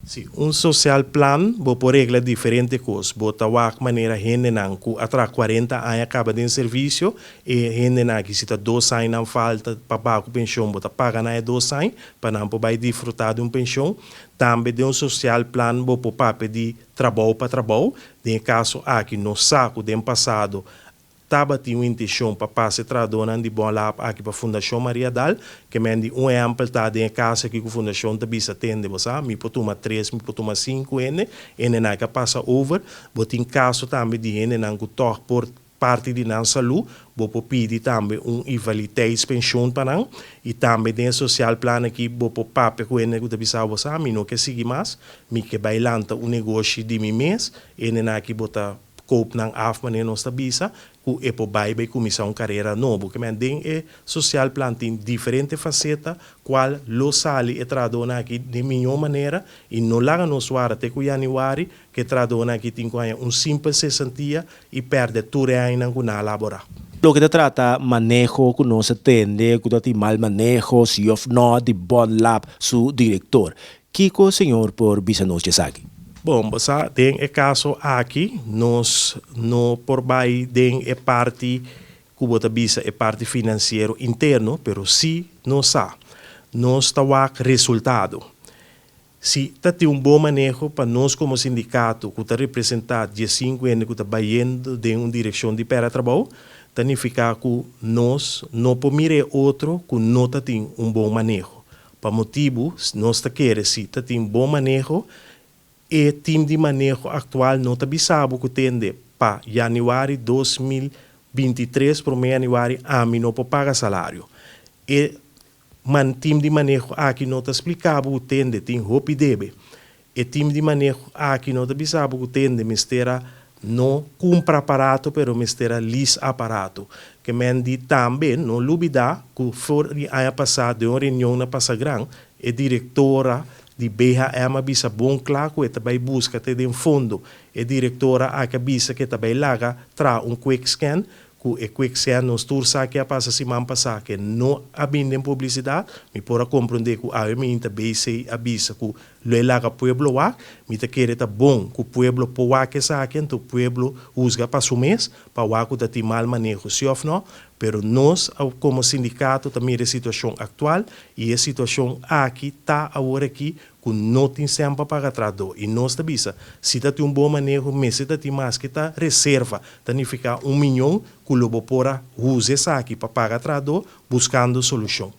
Si, un sociaal plan, bo por regla diferente cos. Bo ta wak manera hendenan cu a traha 40 aña caba den servicio, e hendenan aki si ta 2 aña nan falta pa paga cu pensioen, bo ta paga nan e 2 aña, pa nan por bay disfruta di un pensioen. Tambe den un sociaal plan bo por papia di trabou pa trabou. Den caso aki, nos sa cu den pasado tabatin un intencion pa pasa trahadornan di Bonlab aki pa Fundacion Mariadal, kemen di un ehempel ta den caso aki cu Fundacion ta bisa: "Tende, bo sa, mi por tuma tres, mi por tuma cinco hende", hende nan a pasa over. Bo tin caso tambe di hendenan cu toch por parti di nan salud, bo por pidi tambe un invaliditeitspensioen pa nan, y tambe den sociaal plan aki bo por papia cu hende cu ta bisa: "Bo sa, mi no kier sigui mas, mi kier bay lanta un negoshi di mi mes", hende nan aki bo ta koop nan af, manera nos ta bisa, cu e por bay cuminsa un carera nobo. Kemen den e sociaal plan tin diferente faceta, cual lo sali e trahadornan aki di miho manera y no laga nos warda te cu januari, cu e trahadornan aki tin cu un simpel cessantia y perde tur aña cu nan a labora. Loke ta trata maneho cu nos a tende, cu tin mal maneho, si of no, di Bonlab, su director. Kico señor por bisa nos aki? Bon, basta, den e caso aki, nos no por bay den e parti cu bo ta bisa e parti financiero interno, pero si nos sa. Nos ta wak resultado. Si ta tin un bon maneho, pa nos como sindicato, cu ta representa 15 aña cu ta bayendo den un direccion di perde trabou, significa cu nos no por mira otro cu no ta tin un bon maneho. Pa motibo, nos ta kere si ta tin bon maneho, e team di maneho actual no ta bisabo cu: "Tende, pa januari 2023, prome januari, ami no por paga salario." E man team di maneho aki no ta explicabo: "Tende, tin hopi debe." E team di maneho aki no ta bisabo: "Tende, mester a no cumpra aparato, pero mester a lease aparato." Kemen di tambe, no lubida, cu for di aña pasa, den un reunion na Pasagran, e directora di BHM a bisa bon cla cu e ta bay busca te den fondo. E directora a bisa cu e ta bay laga traha un quick scan, cu e quick scan nos tur sa cu a pasa siman pasa, cu no a bin den publicidad. Mi por a comprende cu a mi inta BC a bisa cu lo e laga pueblo wak. Mi ta kere ta bon cu pueblo por wak esaki, anto pueblo husga pa su mes, pa wak cu ta tin mal maneho si of no. Pero nos como sindicato ta mira e situacion actual y e situacion aki ta awor aki cu no tin semper pa trahado y nos ta bisa, si ta tin un bon maneho, mester ta tin mas cu ta reserva, significa 1 miyon cu lo por a usa esaki pa paga trahado, buscando solucion.